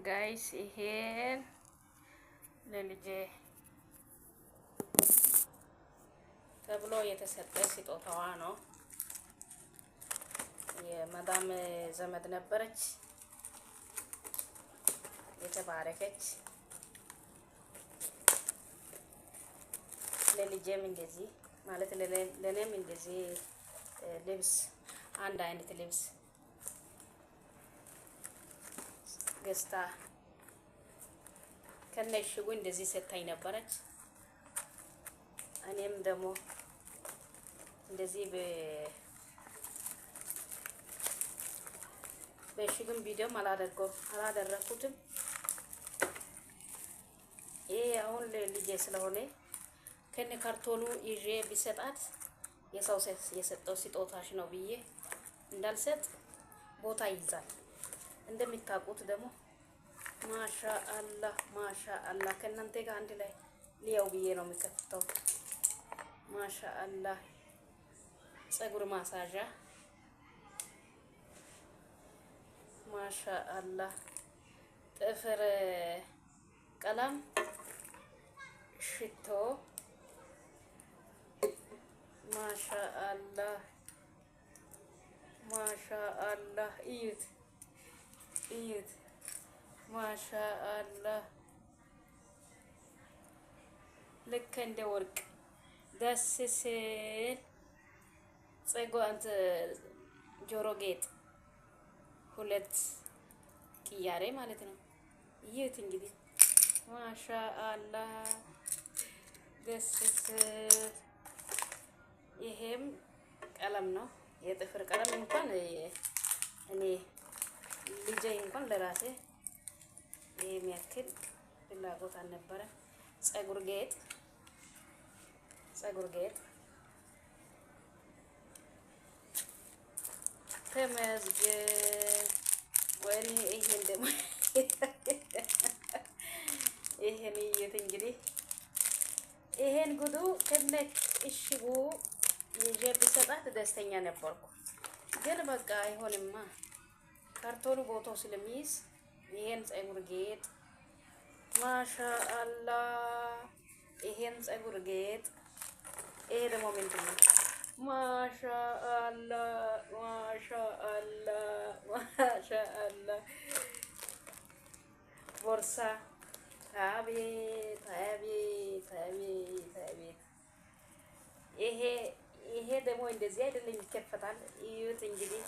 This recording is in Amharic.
Guys፣ ይሄን ለልጄ ተብሎ የተሰጠ ስጦታዋ ነው። የመዳም ዘመድ ነበረች የተባረከች። ለልጄም እንደዚህ ማለት ለእኔም እንደዚህ ልብስ፣ አንድ አይነት ልብስ ገዝታ ከነሽጉ እንደዚህ ሰታኝ ነበረች። እኔም ደግሞ እንደዚህ በእሽግም ቪዲዮም አላደረኩትም። ይሄ አሁን ልጄ ስለሆነ ከነ ካርቶኑ ይዤ ቢሰጣት የሰው የሰጠው ስጦታሽ ነው ብዬ እንዳልሰጥ ቦታ ይይዛል። እንደሚታውቁት ደግሞ ማሻ አላህ ማሻ አላህ፣ ከእናንተ ጋር አንድ ላይ ሊያው ብዬ ነው የሚከፍተው። ማሻ አላህ፣ ፀጉር ማሳዣ፣ ማሻ አላህ፣ ጥፍር ቀለም፣ ሽቶ፣ ማሻ አላህ ማሻ አላህ፣ እዩት እዩት፣ ማሻ አላህ፣ ልክ እንደ ወርቅ ደስ ሲል። ፀጉር እንትን ጆሮ ጌጥ ሁለት ቅያሬ ማለት ነው። እዩት እንግዲህ፣ ማሻ አላህ፣ ደስ ሲል። ይሄም ቀለም ነው። የጥፍር ቀለም እንኳን እኔ ልጄ እንኳን ለራሴ የሚያክል ፍላጎት አልነበረም። ፀጉር ጌጥ፣ ፀጉር ጌጥ፣ ተመዝገብ። ወይኔ ይሄን ደግሞ ይሄን እዩት እንግዲህ፣ ይሄን ጉዱ ከነ እሽጉ ይዤ ብሰጣት ደስተኛ ነበርኩ። ግን በቃ አይሆንማ፣ ካርቶኑ ቦታው ስለሚይዝ። ይሄን ፀጉር ጌጥ፣ ማሻ አላህ፣ ይሄን ፀጉር ጌጥ። ይሄ ደግሞ ምንድን ነው? ማሻ አላህ ማሻ አላህ ማሻ አላህ፣ ቦርሳ። አቤት አቤት አቤት አቤት! ይሄ ደግሞ እንደዚህ አይደለም፣ ይከፈታል። እዩት እንግዲህ።